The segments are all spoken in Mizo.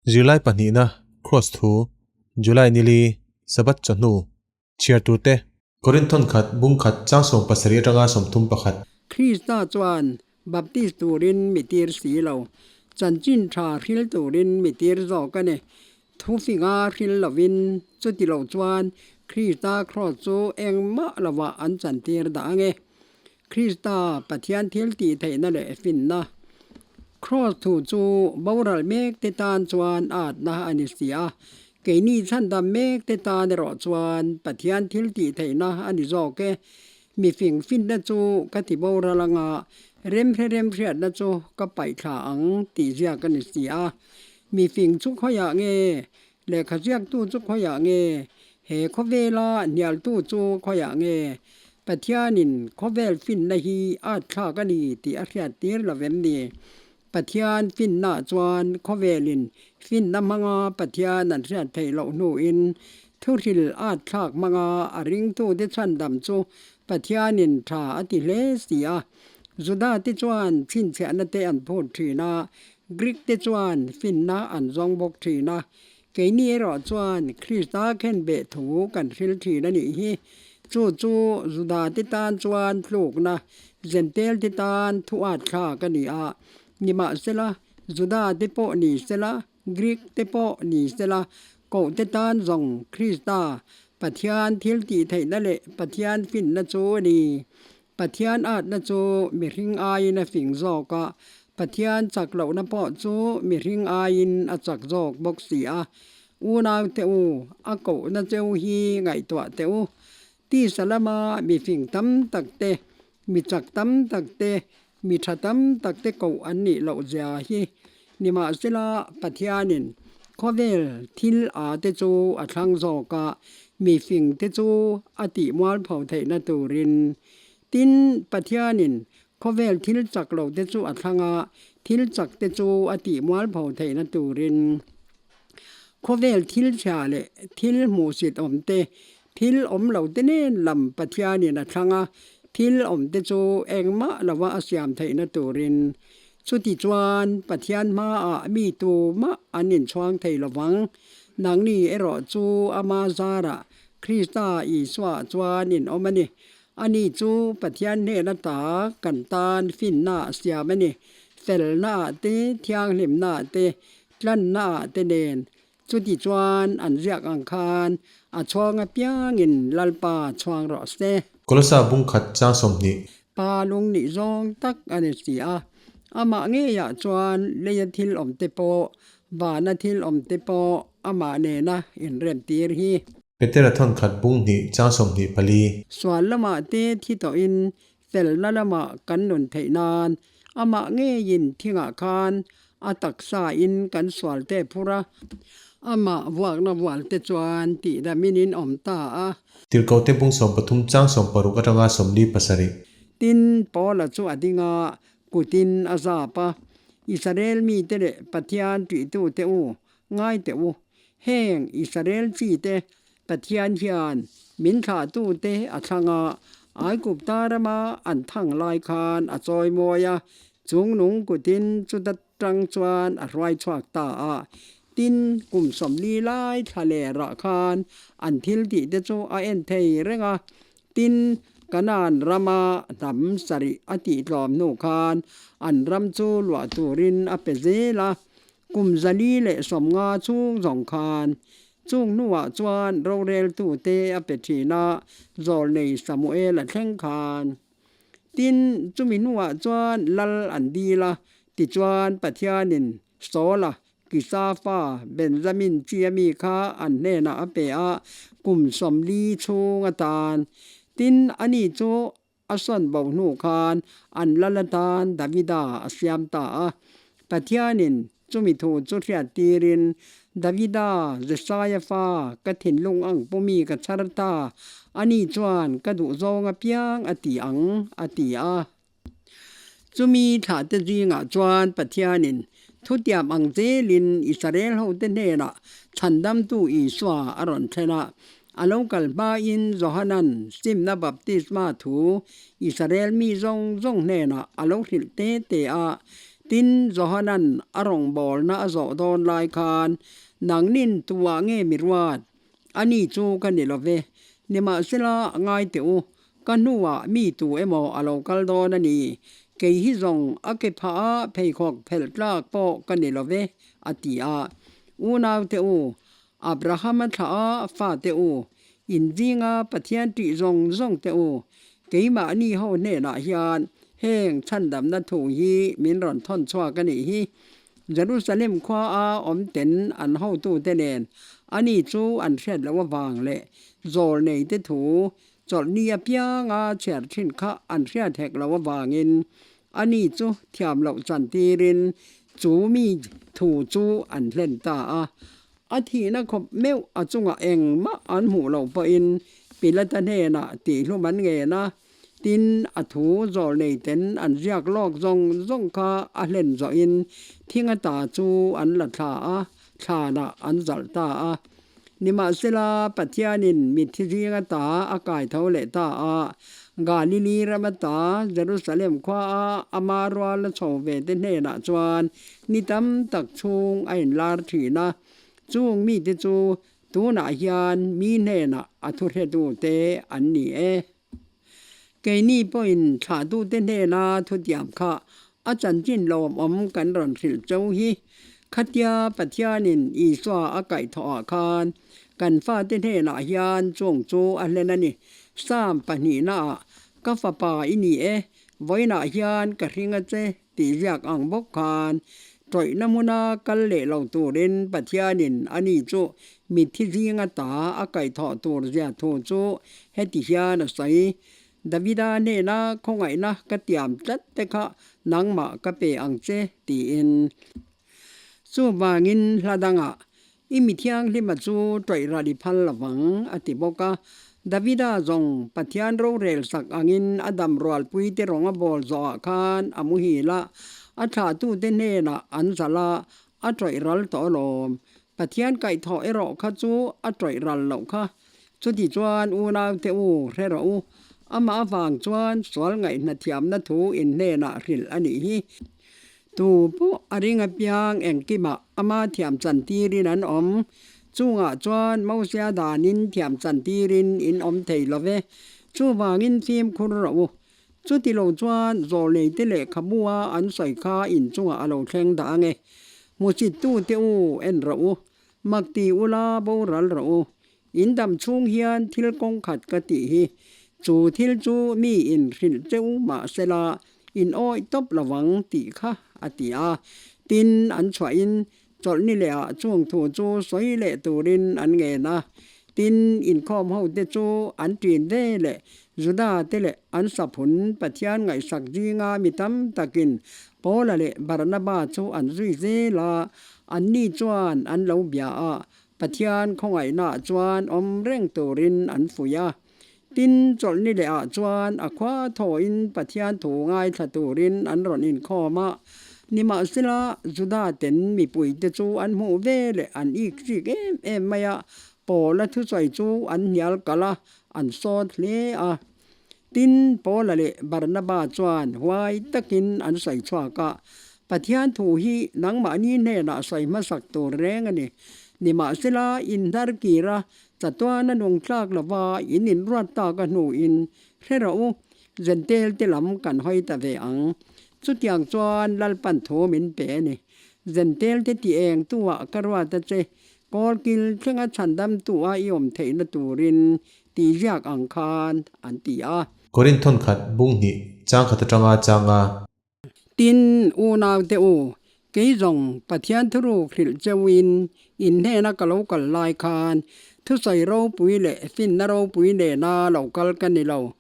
Zirlai pahnihna, Kraws thu, July nili, Sabbath chawhnu, chhiar turte. Korinth thawnkhat, bung khat, chang 70 atanga 31. Krista chuan Baptist turin mi tir si lo, chanchin tha hril turin mi tir zawk a ni. Thufinga hril lovin chuti lo chuan Krista kraws chu engmah lovah an chantir dah ang e. Krista Pathian thil tih theihna leh finna kraws thu chu boral mek te tan chuan atna a ni si a, keini chhandam mek te tan erawh chuan Pathian thil tih theihna a ni zawk e. Mi fing finna chu ka ti boral anga remhre remhriatna chu ka paih thla ang tih ziak a ni si a. Mi fing chu khawiah nge? Lehkha ziaktu chu khawiah nge? He khawvela hnialtu chu khawiah nge? Pathianin khawvel finna hi at thlak a ni tih a hriat tir lo vem ni? Pathian finnaah chuan khawvelin finna hmanga Pathian an hriat theih loh hnuin thuhril at thlak hmanga a ringtute chhandam chu Pathianin tha a ti hle si a. Judate chuan chhinchhiahna te an phut thin a, Greek te chuan finna an zawng bawk thin a. Keini erawh chuan Krista khenbeh thu kan hril thin a nih hi. Chu chu Judate tan chuan tlukna, Jentail-te tan thu at thlak a ni a. Nimahsela, Judate pawh ni sela, Greek-te pawh ni sela, kohte tan zawng Krista, Pathian thil tih theihna leh Pathian finna chu a ni. Pathian atna chu mihring aiin a fing zawk a, Pathian chak lohna pawh chu mihring aiin a chak zawk bawk si a. Unaute u, a kohna cheu hi ngaihtuah teh u. Tisa lama mi fing tam tak te, mi chak tam tak te, mi tha tam tak te koh an nih loh zia hi. Nimahsela, Pathianin khawvel thil a te chu a thlang zawk a, mi fing te chu a tih mualpho theihna turin. Tin, Pathianin khawvel thil chak lo te chu a thlang a, thil chak te chu a tih mualpho theihna turin. Khawvel thil chhia leh thil hmuhsit awm te, thil awm lo te nen lam Pathianin a thlang a, thil awm te chu engmah lova a siam theihna turin. Chuti chuan Pathian hmaah mi tumah an inchhuang thei lo vang. Nangni erawh chu ama zarah Krista Isua chuan in awm a ni. Ani chu Pathian hnena ta kan tan finna a siam a ni. Felnaah te, thianghlimnaah te, tlannaah te nen. Chuti chuan an ziak ang khan a chhuang apiangin Lalpa chhuang rawh se. Kolosa bung khat chang 20. Pa lung nih zawng tak a ni si a, amah ngeiah chuan leia thil awm te pawh, vana thil awm te pawh amah nena inremtir hi. Petera thawn khat bung hnih chang 24. Sual lamah te thi tawhin felna lamah kan nun theih nan amah ngeiin thingah khan a taksa in kan sual te phur a, amah vuakna vual te chuan tihdamin in awm ta a. Tirhkohte bung 13 chang 60 atanga 47. Tin, Paula chu a ding a, kutin a zap a, Israel mite leh Pathian ṭihtute u, ngai teh u, heng Israel chite Pathian hian min thlahtute a thlang a, Aigupta rama an thang lai khan a chawi mawi a, chungnung kutin chuta tang chuan a hruai chhuak ta a. Tin, kum 40 lai thla leh rah khan an thil tih te chu a en thei reng a. Tin, Kanaan rama hnam sarih a tihtlawm hnu khan an ram chu luah turin a pe zel a. Kum 450 chhung zawng khan Chung hnuah chuan roreltute a pe thin a, zawlnei Samuel a thleng khan. Tin, chumi hnuah chuan lal an dil a, tichuan Pathianin Saula, Kisa fa Benjamin chi a mi kha an hnenah a pe a, kum 40 chhung atan. Tin, ani chu a sawn bo hnu khan an lal atan Davida a siam ta a. Pathianin chumi thu chu hriat tirin, Davida, Jesaia fa, ka thinlung ang pumi ka chhar ta, ani chuan ka duhzawng apiang a ti ang, a ti a. Chumi thlahte zingah chuan Pathianin thutiam ang zelin Israel hote hnenah Chhandamtu Isua a rawn thlen a. A lo kal hmain Johanan simna baptisma thu Israel mi zawng zawng hnenah a lo hrilh te te a. Tin, Johanan a rawngbawlna a zawh dawn lai khan, Nangnin tuah nge mi ruat? Ani chu ka ni lo ve. Nimahsela, ngai teh u, ka hnuah mi tu emaw a lo kal dawn a ni. Kei hi zawng a ke phah a pheikhawk phelh tlak pawh ka ni lo ve, a ti a. Unaute u, Abrahama thlah a fate u, inzinga Pathian ṭih zawng zawng te u, keimahni ho hnenah hian heng chhandamna thu hi min rawn thawn chhuak a nih hi. Jerusalem khua a awm ten an hotute nen ani chu an hriat loh avang leh zawl nei te thu chawlhni apianga chhiar thin kha an hriat hek loh avangin ani chu thiam loh chantirin chu mi thu chu an hlen ta a. A thihna khawp meuh a chungah engmah an hmuh loh pawhin Pilata hnenah tihhlum an ngen a, tin a thu zawl nei ten an ziak lawk zawng zawng kha a hlen zawhin thinga ta chu an la thla a, thlanah an zalh ta a. Nimahsela Pathianin mitthi zinga ta a kai tho leh ta a, Galili rama ta Jerusalem khuaa ama rual a chho ve te hnenah chuan ni tam tak chhung a inlar thin a, chung mite chu tunah hian mi hnenah a thuhretute an ni e. Keini pawhin thlahtute hnena thutiam kha a chanchin lawmawm kan rawn hrilh cho hi. Khatia Pathianin Isua a kaihthawhah khan kan fate hnenah hian chung chu a hlen a ni. Psalm pahnihnaah, Ka fapa i ni e, vawiinah hian ka hring a che tih ziak ang bawk khan tawihna hmuna kal leh lo turin Pathianin ani chu mitthi zinga ta a kaihthawh tur zia thu chu heti hian a sawi, Davida hnena khawngaihna ka tiam tlat te kha nangmah ka pe ang che tiin. Chuvangin hla dangah I mi thianghlima chu tawih ral i phal lovang, a ti bawk a. Davida zawng Pathian rorel sak angin a dam rualpuite rawng a bawl zawhah khan a muhil a, a thlahtute hnenah an zalh a, a tawih ral tawh alawm. Pathian kaihthawh erawh kha chu a tawih ral loh kha. Chuti chuan unaute u hre rawh u, amah avang chuan sual ngaihna thiamna thu in hnenah hrilh a nih hi. Tu pawh a ring apiang engkimah ama thiam chan tirin an awm. Chungah chuan Mosia danin thiam chan tirin in awm thei lo ve. Chuvangin fimkhur rawh u. Chuti lo chuan zawlneite lehkhabua an sawi kha inchungah a lo thleng dah ange. Hmusittute u en rawh u. Makti ula boral rawh u. In dam chhung hian thil kawng khat ka tih hi, chu thil chu mi in hrilh cheu mahsela in awih tawp lovang tih kha a ti a. Tin, an chhuahin chawlhni lehah chung thu chu sawi leh turin an ngen a. Tin, inkhawm hote chu an ṭin ve leh Juda te leh an saphun Pathian ngaihsak zinga mi tam takin Paula leh Barnaba chu an zui zel a, anni chuan an lo bia a, Pathian khawngaihnaah chuan awm reng turin an fuih a. Tin, chawlhni lehah chuan a khua thawhin Pathian thu ngaithla turin an rawn inkhawm a. Nimahsela, Juda ten mipuite chu an hmuh ve leh an ik chik em em mai a, Paula thusawi chu an hnial kalh a, an sawt hle a. Tin, Paula leh Barnaba chuan huai takin an sawi chhuak a, Pathian thu hi nangmahni hnenah sawi hmasak tur reng a ni. Nimahsela, inhnar kira chatuana nung tlak lova in inruat tak a hnuin hre rawh u, Jentail te lam kan hawi ta ve ang. Chutiang chuan Lalpan thu min pe a ni. Jentail te ti eng tuah ka ruat a che, Kawlkil thlenga chhandamtu a i awm theihna turin tih ziak ang khan an ti a. Korinth thawnkhat bung hnih chang khat atanga chang a. Tin, unaute u, kei zawng Pathian thuruk hrilh cheuhin in hnena ka lo kal lai khan thusawi ropui leh finna ropui nena lo kal ka ni lo.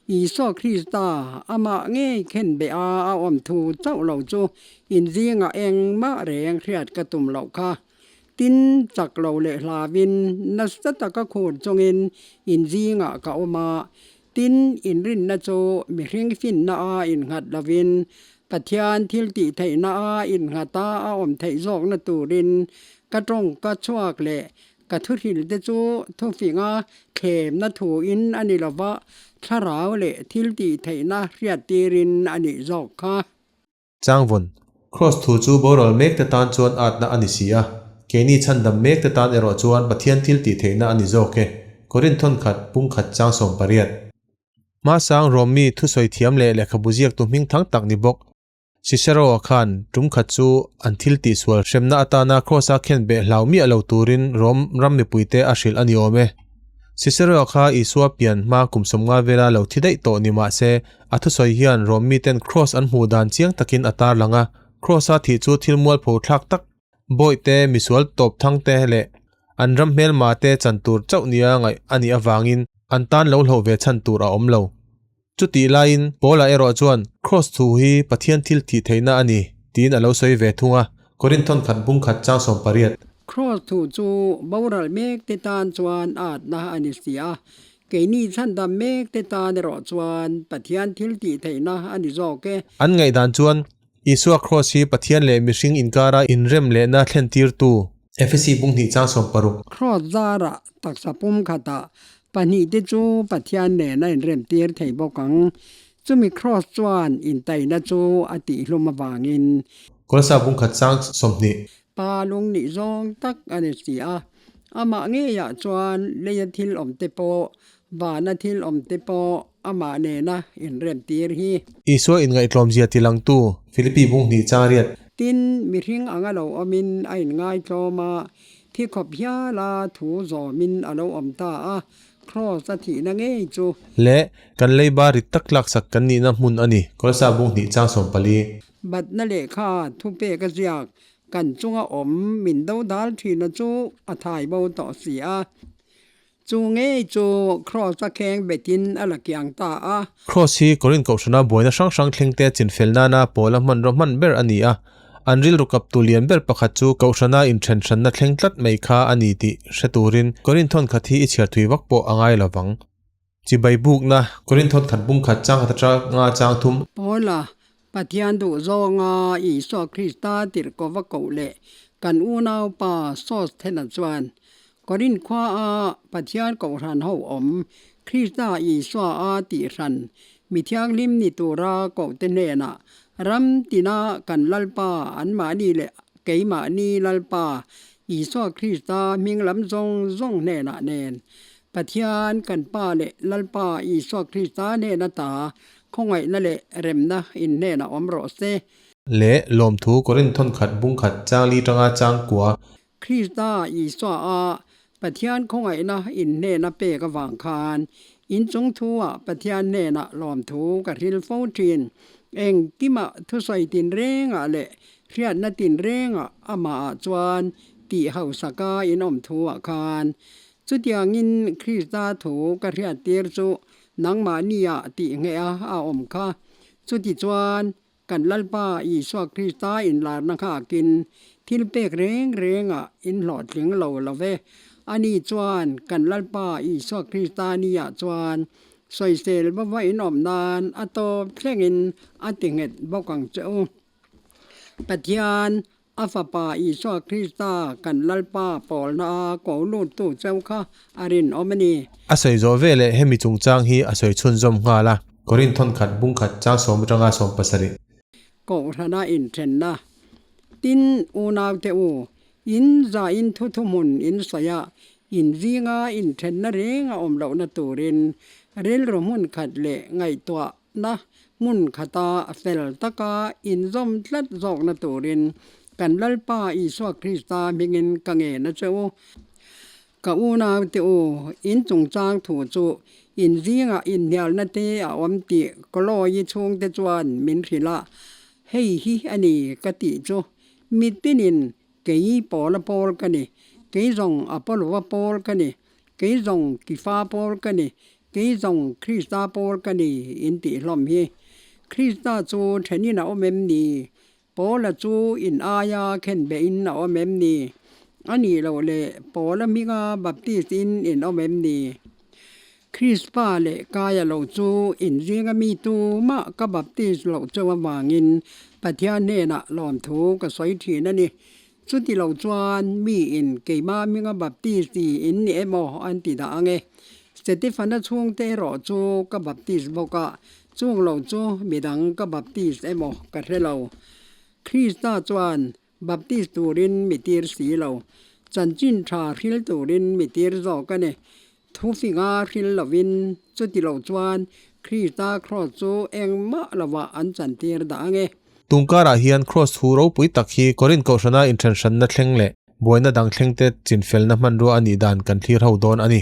Isua Krista amah ngei khen beh a a awm thu chauh lo chu in zingah engmah reng hriat ka tum loh kha. Tin, chak lo leh hlavin nasa taka khur chungin in zingah ka awm a, tin, inrinna chu mihring finna a innghat lovin Pathian thil tih theihna a innghata a awm theih zawkna turin ka tawngka chhuak leh ka thuhril te chu thufinga thlemna thuin a ni lova, thlarau leh thil tih theihna hriattirin a nih zawk kha. Changvawn. Kraws thu chu boral mek te tan chuan atna a ni si a, keini chhandam mek te tan erawh chuan Pathian thil tih theihna a ni zawk e. Korinth thawnkhat, pungkhat chang 18. Hmasang Rom mi thusawi thiam leh lehkhabu ziaktu hming thang tak ni bawk. Cicero-a khan tum khat chu an thil tihsual hremna atana Kraws-a khen beh hlau miah lo turin Rom ram mipuite a hrilh a ni awm e. Cicero-a kha Isua pian hma kum 50 vela lo thi daih tawh ni mah se, a thusawi hian Rom miten Kraws an hmuh dan chiang takin a tarlang a, Kraws-a thih chu thil mualpho thlak tak Bawihte, misual tawp thangte leh an ram hmelma te chan tur chauh nia ngaih a nih avangin an tan lo hloh ve chhan tur a awm lo. Chutih laiin Paula erawh chuan Kraws thu hi Pathian thil thih theihna a ni tiin a lo sawi ve thung a, Korinth thawnkhat bung khat chang 18. Kraws thu chu boral mek te tan chuan atna a ni si a, keini chhandam mek te tan erawh chuan Pathian thil tih theihna a ni zawk e. An ngaihdan chuan Isua Kraws hi Pathian leh mihring inkara inrem lehna thlentirtu. Efesi bung hnih chang 60. Kraws zarah taksa pum khatah pahnihte chu Pathian nen a inremtir thei bawk ang. Chumi Kraws chuan intaina chu a tihhlum avangin. Kawlsa bung khat chang 20. Pa lung nih zawng tak a ni si a, amah ngeiah chuan leia thil awmte pawh Vana thil awmte pawh amah nena inremtir hi. Isua inngaihtlawmzia tilangtu Philippi bung hnih chang riat. Tin, mihring anga lo awmin a inngaihtlawm a, thi khawp hiala thu zawmin a lo awm ta a, Kraws a thihna ngei chu. Leh kan leiba rit tak tlaksak kan nihna hmun a ni. Kawlsa bung hnih chang 14. Batna lehkha thupek a ziak, kan chunga awm min dodal thina chu a thai bo tawh si a. Chu ngei chu Kraws a kheng betin a la kiang ta a. Kraws hi Korinth kohhrana buaina hrang hrang thlengte chinfel nana pawla hmanraw hman ber a ni a. An rilru kaptu lian ber pakhat chu kohhrana inthen hranna thleng tlat mai kha a ni tih hre turin Korinth thawn khat hi i chhiar thui vak pawh a ngai lo vang. Chibai bukna, Korinth thawn khat bung khat chang khat atanga chang thum. Paula, Pathian duh zawnga Isua Krista tirhkova koh leh kan unaupa Sosthena chuan Korinth khuaa Pathian kohhran ho awm Krista Isua a tihhran mi thianghlim ni tura kohte hnenah ram tina kan Lalpa anmahni leh keimahni Lalpa Isua Krista hming lam zawng zawng hnenah nen Pathian kan Pa leh Lalpa Isua Krista hnena ta khawngaihna leh remna inhnenah awm rawh se. Leh lawmthu Korinth thawnkhat bungkhat changli tanga changkua Krista Isua a Pathian khawngaihna in hnena pek avang khan in chung thu ah Pathian hnenah lawmthu ka hril fo thin. Engkimah thusawi tinrengah leh hriatna tinrengah amah ah chuan tih hausaka in awm thu ah khan chutiangin Krista thu ka hriattir chu nangmahni ah tih ngheh a a awm kha. Chutichuan Kan Lalpa Isua Krista inlarna nghakin thil pek reng rengah in hlawhtling lo lo ve. Ani chuan kan Lalpa Isua Krista niah chuan sawisel bova in awm nan a tawp thlengin a ti nghet bawk ang che u. Pathian A Fapa Isua Krista kan Lalpa pawlna a ko luttu cheu kha a rinawm a ni. A sawi zawh veleh hemi chungchang hi a sawi chhunzawm nghal a. Korinth thawnkhat bung khat chang 10 atanga 17. Kohhrana inthenna. Tin, unaute u, in zain thu thuhmun in sawi a, in zinga inthenna reng a awm lohna turin rilru hmun khat leh ngaihtuah Na hmun khata fel taka inzawm tlat zawkna turin kan Lalpa Isua Krista hmingin ka ngen a che u. Ka unaute u, in chungchang thu chu in zingah inhnialna te a awm tih Koloyi chhungte chuan min hrilh a, hei hi a ni ka tih chu mitinin kei Paula pawl ka ni, kei zawng Apollo-a pawl ka ni, Kei zawng Kifa pawl ka ni, kei zawng Krista pawl ka ni in tih hlawm hi. Krista chu thenin a awm em ni? Paula chu in aia khen behin a awm em ni? A nih loh leh Paula hminga Baptist in in awm em ni? Krispa leh Kaia lo chu in zinga mi tumah ka Baptist loh chauh avangin Pathian hnenah lawmthu ka sawi thin a ni. Chuti lo chuan mi in keimah hminga Baptist ti in ni emaw an ti dah ang e. Setefana chhungte erawh chu ka Baptist bawk a, chung lo chu midang ka Baptist emaw ka hre lo. Krista chuan baptis turin mi tir si lo, chanchin tha hril turin mi tir zawk a ni. Thufinga hril lovin chutilo chuan Krista kraws chu engmah lovah an chantir dah ang e. Tungkarah hian kraws thu ropui tak hi Korinth kohhrana inthenhranna thleng leh buaina dang thlengte chinfelna hmanrua a nih dan kan thlir ho dawn a ni.